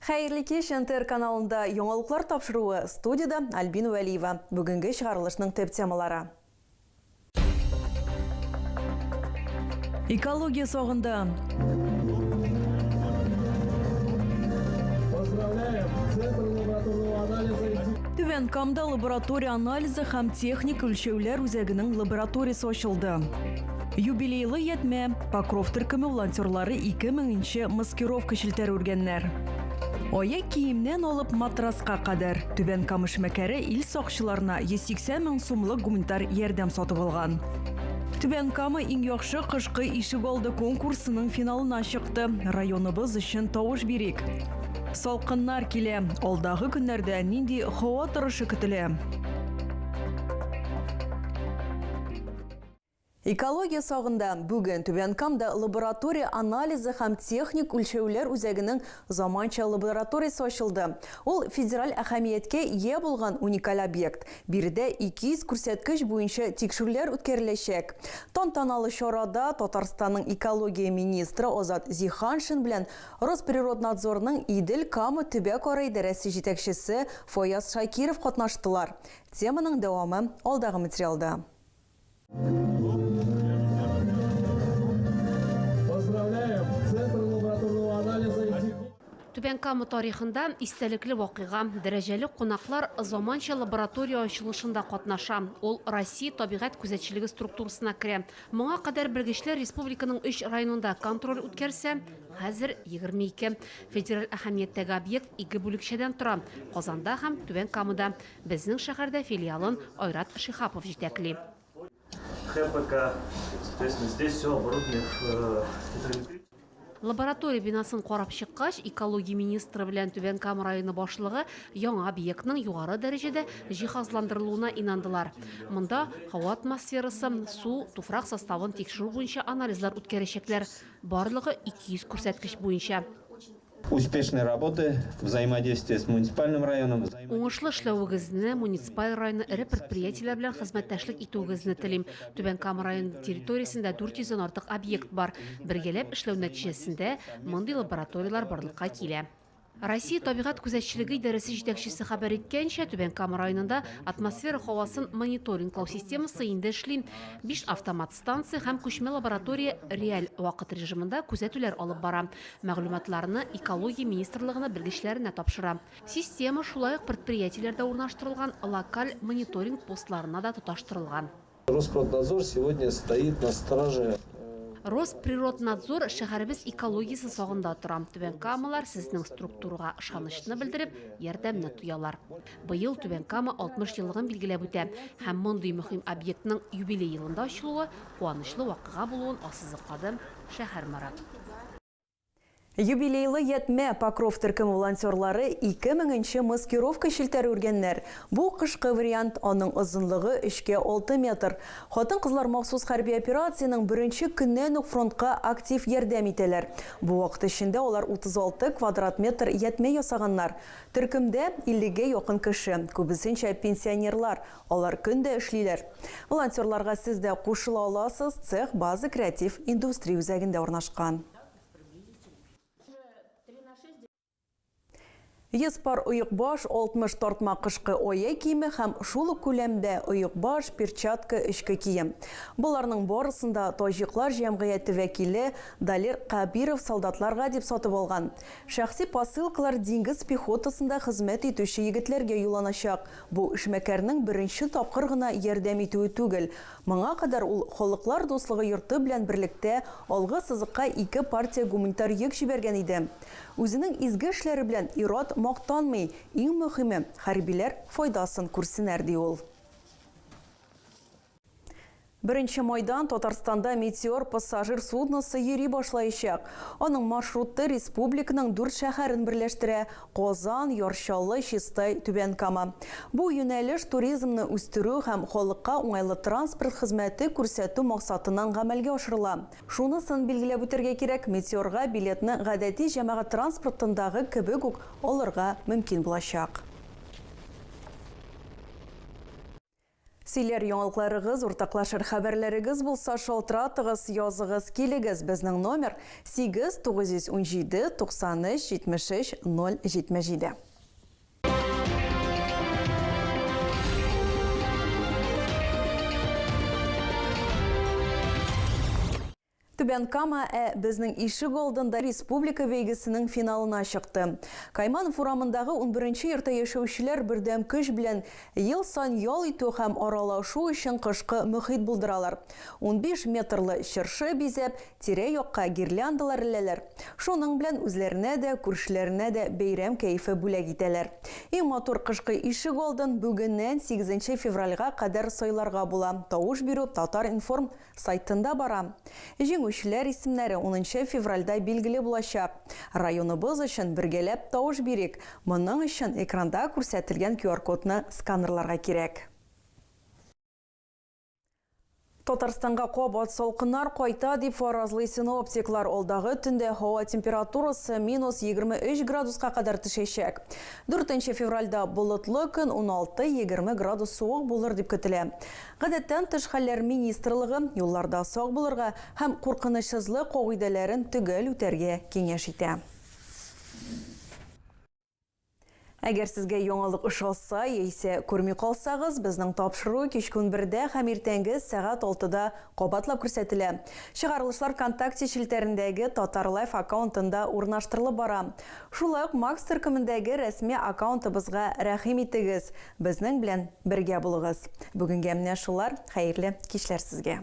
Хәерле кич, НТР каналында яңалыклар тапшыруы студиядә Альбина Вәлиева. Бүгенге чыгарылышның төп темалары. Экология сагында. Түбән Камда лаборатория анализы һәм техник үлчәүләр үзәгенең лабораториясе ачылды. Юбилейлы ятьмә, Покров төркеме волонтерлары 2000 нче маскировка челтәре үргәннәр. Аяк киемнән алып матраска кадәр Түбән Кама эшмәкәре ил сакчыларына 180 мең сумлык гуманитар ярдәм сатып алган. Түбән Кама иң яхшы кышкы ишегалды конкурсының финалына чыкты. Районыбыз өчен тавыш бирик. Салкыннар килә. Алдагы көннәрдә нинди һава торышы көтелә? Экология сагында бүген Түбән Камда лаборатория анализы һәм техник үлчәүләр үзәгенең заманча лабораториясе ачылды. Ул федераль әһәмияткә ия булган уникаль объект. Биредә 200 күрсәткеч буенча тикшерүләр үткәреләчәк. Тантаналы чарада Татарстанның экология министры Азат Зиһаншин белән Росприроднадзорның Идел-Кама төбәкара идарәсе җитәкчесе Фаяз Шакиров катнаштылар. Теманың дәвамы алдагы материалда. Поздравляем! Центр лабораторного анализа и Түбән Кама тарихында истәлекле вакыйга. Дәрәҗәле кунаклар заманча лаборатория ачылышында катнаша. Ул Россия табигать күзәтчелеге структурасына керә. Моңа кадәр белгечләр республиканың өч районында контроль үткәрсә, хәзер 22. Федераль әһәмияттәге объект ике бүлекчәдән тора, Казанда һәм Түбән Камада. Безнең шәһәрдә филиалын Айрат Шиһапов җитәкли. ХПК, соответственно, здесь все оборудование в Лаборатория бинасын карап чыккач, экология министры белән Түбән Кама районы башлыгы яңа объектның югары дәрәҗәдә җиһазландырылуына инандылар. Монда һава атмосферасы, су, туфрак составын тикшерү буенча анализлар үткәрәчәкләр. Барлыгы 200 күрсәткеч буенча. Успешной работы, взаимодействие с муниципальным районом. Уңышлы эшләвегезне, муниципаль районның эре предприятиеләр белән хезмәттәшлек итүегезне телим. Түбән Кама районы территориясендә 400 дән артык объект бар. Бергәләп эшләү нәтиҗәсендә мондый лабораторияләр барлыкка килә. Россия табигать күзәтчелеге идарәсе җитәкчесе хәбәр иткәнчә, Түбән Кама районында атмосфера һавасын мониторинглау системасы инде эшли. Биш автомат станция һәм күчмә лаборатория реаль вакыт режимында күзәтүләр алып бара. Мәгълүматларны Экология министрлыгына белгечләренә тапшыра. Система шулай ук предприятиеләрдә урнаштырылган локаль мониторинг постларына да тоташтырылган. Роспроднадзор сегодня стоит на страже. Росприроднадзор шәһәребез экологиясе сагында тора. Түбән Камалар сезнең структурага ышанычны белдереп, ярдәмне тоялар. Быел Түбән Кама 60 еллыгын билгеләп үтә һәм мондый мөһим объектның юбилей елында ачылуы куанычлы вакыйга булуын ассызыклады шәһәр мэры. Юбилейлы ятьмә Покров төркеме волонтерлары 2000 нче маскировка челтәре үргәннәр. Бу кышкы вариант, аның озынлыгы өчкә алты метр. Хатын-кызлар махсус хәрби операциянең беренче көннән үк фронтка актив ярдәм итәләр. Бу вакыт эчендә алар 36 квадрат метр ятьмә ясаганнар. Төркемдә 50 гә якын кеше, күбесенчә пенсионерлар, алар көн дә эшлиләр. Волонтерларга сез дә кушыла аласыз, цех База креатив индустрия үзәгендә урнашкан. 100 пар оекбаш, 60 тартма кышкы аяк киеме һәм шул ук күләмдә оекбаш, перчатка, эчке кием. Боларның барысын да таҗиклар җәмгыяте вәкиле Далер Кабиров солдатларга дип сатып алган. Шәхси посылкалар диңгез пехотасында хезмәт итүче егетләргә юлланачак. Бу эшмәкәрнең беренче тапкыр гына ярдәм итүе түгел. Моңа кадәр ул Халыклар дуслыгы йорты белән берлектә алгы сызыкка ике партия гуманитар йөк җибәргән иде. Үзенең изге эшләре белән ир-ат мактанмый, иң мөхиме, хәрбиләр файдасын күрсенәр, ди ул. Беренче майдан Татарстанда Метеор пассажир судносы йөри башлаячак. Аның маршруты республиканың дүрт шәһәрен берләштерә, Казан, Яр Чаллы, Чистай, Түбән Кама. Бу юнәлеш туризмны үстерү һәм халыкка уңайлы транспорт хезмәте күрсәтү максатыннан гамәлгә ашырыла. Шунысын билгеләп үтәргә кирәк, Метеорга билетны гадәти җәмәгать транспортындагы кебек үк алырга мөмкин булачак. Сөйләр яңалыкларыгыз, уртаклашыр хәбәрләрегез булса, шалтыратыгыз, языгыз, килегез. Безнең номер 8 917 93 73 077. Түбән Кама ә безнең ишек алдында республика бәйгесенең финалына чыкты. Кайманов урамындагы унберенче йортта яшәүчеләр бердәм көч белән ел саен ял итү һәм аралашу өчен кышкы мохит булдыралар. 15 метрлы чыршы бизәп, тирә-якка гирляндалар эләләр. Шуның белән үзләренә дә, күршеләренә дә бәйрәм кәефе бүләк итәләр. Иң матур кышкы ишек алдын бүгеннән сигезенче февральгә кадәр сайларга була. Тавыш бирү Татар-информ Сайтында бара. Җиңүчеләр исемнәре унынчы февральдә билгеле булачак. Районыбыз өчен бергәләп тавыш бирик. Моның өчен экранда күрсәтелгән QR-кодны сканерларга кирәк. Татарстанга кабат салкыннар кайта, дип фаразлый синоптиклар. Алдагы төндә һава температурасы минус 23 градуска кадәр төшәчәк. Дүртенче февральдә болытлы көн, 16-20 градус суык булыр дип көтелә. Гадәттән тыш хәлләр министрлыгы юлларда сак булырга һәм куркынычсызлык кагыйдәләрен төгәл үтәргә киңәш итә. Әгәр сезгә яңалык ошаса яисә күрми калсагыз, безнең тапшыру кичке унбердә һәм иртәнге сәгать алтыда кабатлап күрсәтелә. Чыгарылышлар ВКонтакте челтәрендәге Татар Лайф аккаунтында урнаштырылып бара. Шулай ук Макс төркемендәге рәсми аккаунтыбызга рәхим итегез. Безнең белән бергә булыгыз. Бүгенгә менә шулар, хәерле кичләр сезгә.